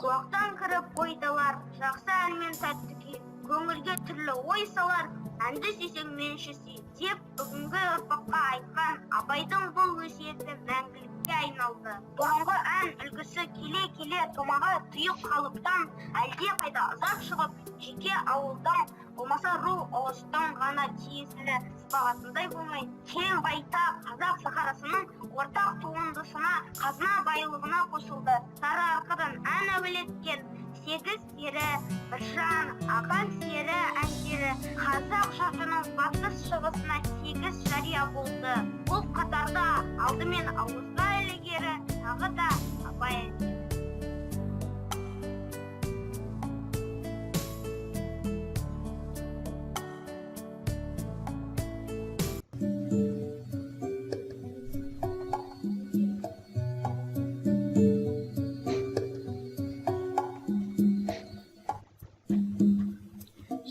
Құлақтан кіріп ойдалар, жақсы ән мен тәтті күй, көңілге түрлі ой салар, әнді сүйсең менше сүй деп бүгінгі ұрпаққа айтқан Абайдың бұл өсиеті мәңгілікке айналды. Бұрынғы ән үлгісі келе-келе томаға тұйық қалыптан әлдеқайда ұзап шығып, жеке ауылдың, болмаса ру ұлыстың ғана тиесілі сыбағасындай болмай, кең байтақ қазақ сахарасының ортақ туындысына, қазына байлығына қосылды. Сарыарқадан ән әуелеткен Сегіз сері, Біржан, Ақан сері әндері қазақ жұртының батыс шығысына тегіс жария болды. Бұл қатарда алдымен ауызға ілігері тағы да Абай әндері.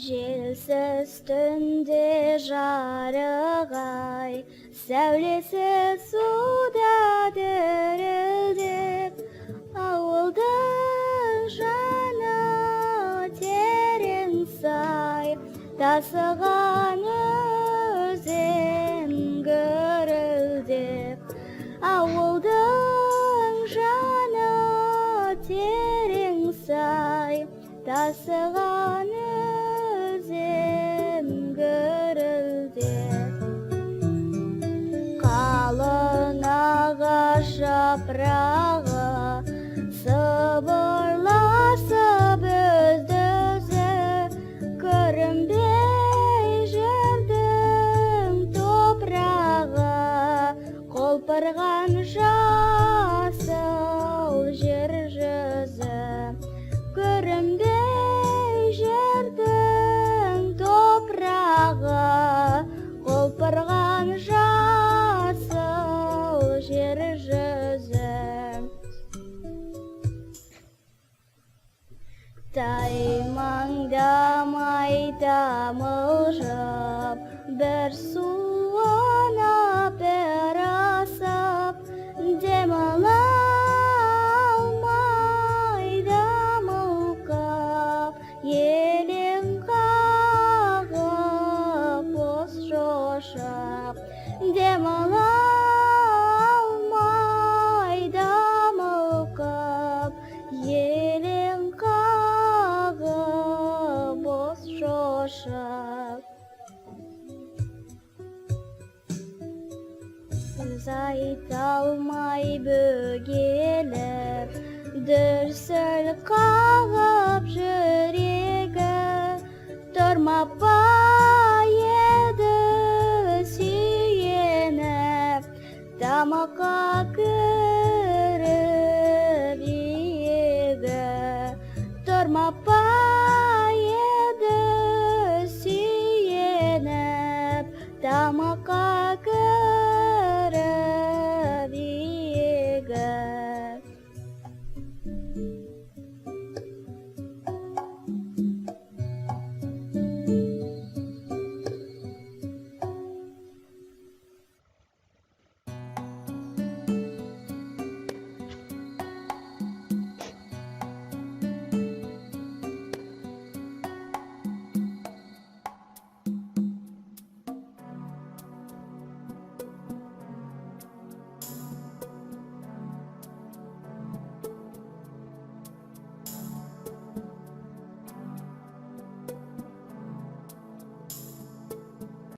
Желсіз түнде жарық ай, сәулесі суда дірілдеп, ауылдың жаны терең сай, тасыған өзен гүрілдеп. Ауылдың жаны терең сай, тасыған өзен гүрілдеп. Қалың ағаш жапырағы сыбырласып өзді-өзі, көрінбей жердің топырағы, құлпырған жасыл жер жүзі. Көрінбей жердің топырағы, құлпырған жасыл жер жүзі. Таймаңдамай тамылжып, бір суынып, бір асып, демала алмай дамылқып, елең қағып бос шошып, демала алмай дамылқып, елең қағып бос шошып. Сөз айта алмай бөгеліп, дүрсіл қағып жүрегі, тұрмап па еді сүйеніп, тамаққа кіріп иегі. Тұрмап па